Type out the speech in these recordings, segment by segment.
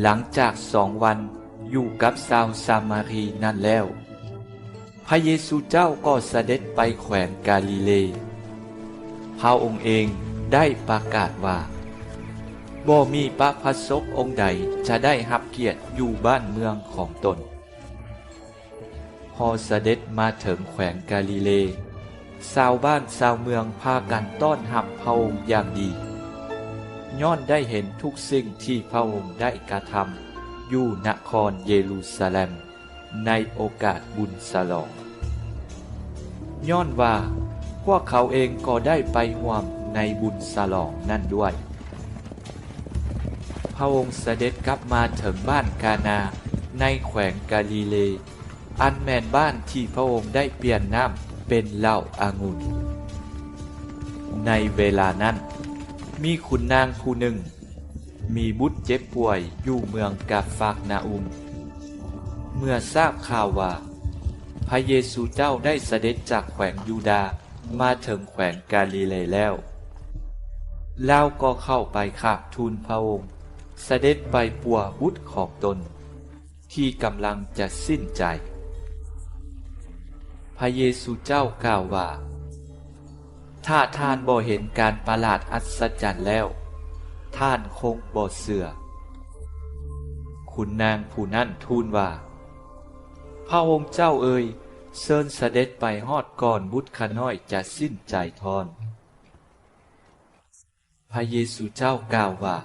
ຫຼັງຈາກສອງວັນຢູ່ກັບຊາວສາມາຣີນັ້ນແລ້ວ, ພະເຢຊູເຈົ້າກໍສະເດັດໄປແຂວງກາລີເລ. ພະອົງເອງໄດ້ປະກາດວ່າ, ບໍ່ມີພະພາສົກອົງໃດຈະໄດ້ຮັບກຽດຢູ່ບ້ານເມືອງຂອງຕົນ. ພໍສະເດັດມາເຖິງແຂວງກາລີເລ, ຊາວບ້ານຊາວເມືອງພາກັນຕ້ອນຮັບພະອົງຢ່າງດີ, ຍ້ອນໄດ້ເຫັນທຸກສິ່ງທີ່ພະອົງໄດ້ກະທຳຢູ່ນະຄອນເຢຣູຊາແລັມໃນໂອກາດບຸນສະຫຼອງ, ຍ້ອນວ່າພວກເຂົາເອງກໍໄດ້ໄປຮ່ວມໃນບຸນສະຫຼອງນັ້ນດ້ວຍ. ພະອົງສະເດັດກັບມາເຖິງບ້ານການາໃນແຂວງກາລີເລ, ອັນແມ່ນບ້ານທີ່ພະອົງໄດ້ປ່ຽນນ້ຳເປັນເຫຼົ້າອະງຸ່ນ. ໃນເວລານັ້ນ, ມີຂຸນນາງຜູ້ໜຶ່ງມີບຸດເຈັບປ່ວຍຢູ່ເມືອງກາຟານາອຸມ. ເມື່ອຊາບຂ່າວວ່າ ພະເຢຊູເຈົ້າໄດ້ສະເດັດຈາກແຂວງຢູດາມາເຖິງແຂວງກາລີເລແລ້ວ, ລາວກໍເຂົ້າໄປຂາບທູນພະອົງ, ສະເດັດໄປປົວບຸດຂອງຕົນທີ່ກຳລັງຈະສິ້ນໃຈ. ພະເຢຊູເຈົ້າກ່າວວ່າ, ຖ້າທ່ານບໍ່ເຫັນການປະຫຼາດອັດສະຈັນແລ້ວ, ທ່ານຄົງບໍ່ເຊື່ອ. ຂຸນນາງຜູ້ນັ້ນທູນວ່າ, ພະອົງເຈົ້າເອີຍ, ເຊີນສະເດັດໄປຮອດກ່ອນບຸດຂ້ານ້ອຍຈະສິ້ນໃຈທ່ອນ. ພະເຢຊູເຈົ້າກ່າວວ່າ,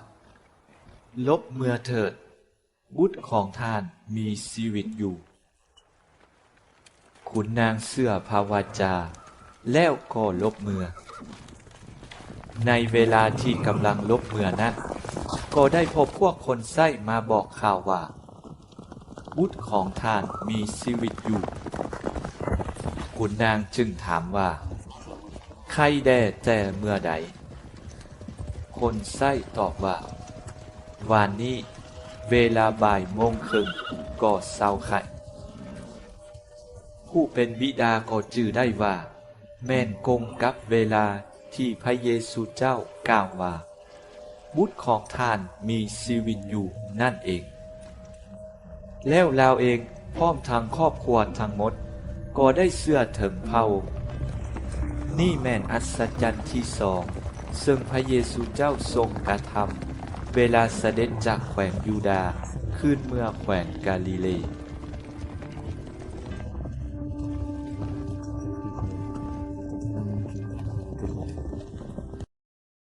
ຫຼົບເມືອເຖີດ, ບຸດຂອງທ່ານມີຊີວິດຢູ່. ຂຸນນາງເຊື່ອພະວາຈາ ແລ້ວກໍຫຼົບເມືອ. ໃນເວລາທີ່ກຳລັງຫຼົບເມືອນັ້ນ, ກໍໄດ້ພົບພວກຄົນໃຊ້ມາບອກຂ່າວວ່າ, ບຸດຂອງທ່ານມີຊີວິດຢູ່. ຂຸນນາງຈຶ່ງຖາມວ່າ, ໄຂ້ແດ່ແຕ່ເມື່ອໃດ? ຄົນໃຊ້ຕອບວ່າ, ວານນີ້ເວລາບ່າຍໂມງເຄິ່ງກໍເຊົາໄຂ້. ຜູ້ເປັນບິດາກໍຈື່ໄດ້ວ່າ ແມ່ນກົງກັບເວລາທີ່ພະເຢຊູເຈົ້າກ່າວວ່າ, ບຸດຂອງທ່ານມີຊີວິດຢູ່ນັ້ນເອງ. ແລ້ວລາວເອງພ້ອມທັງຄອບຄົວທັງໝົດກໍໄດ້ເຊື່ອເຖິງພະອົງ. ນີ້ແມ່ນອັດສະຈັນທີສອງ ເຊິ່ງພະເຢຊູເຈົ້າຊົງກະທຳ ເວລາສະເດັດຈາກແຂວງຢູດາຄືນເມືອແຂວງກາລີເລ.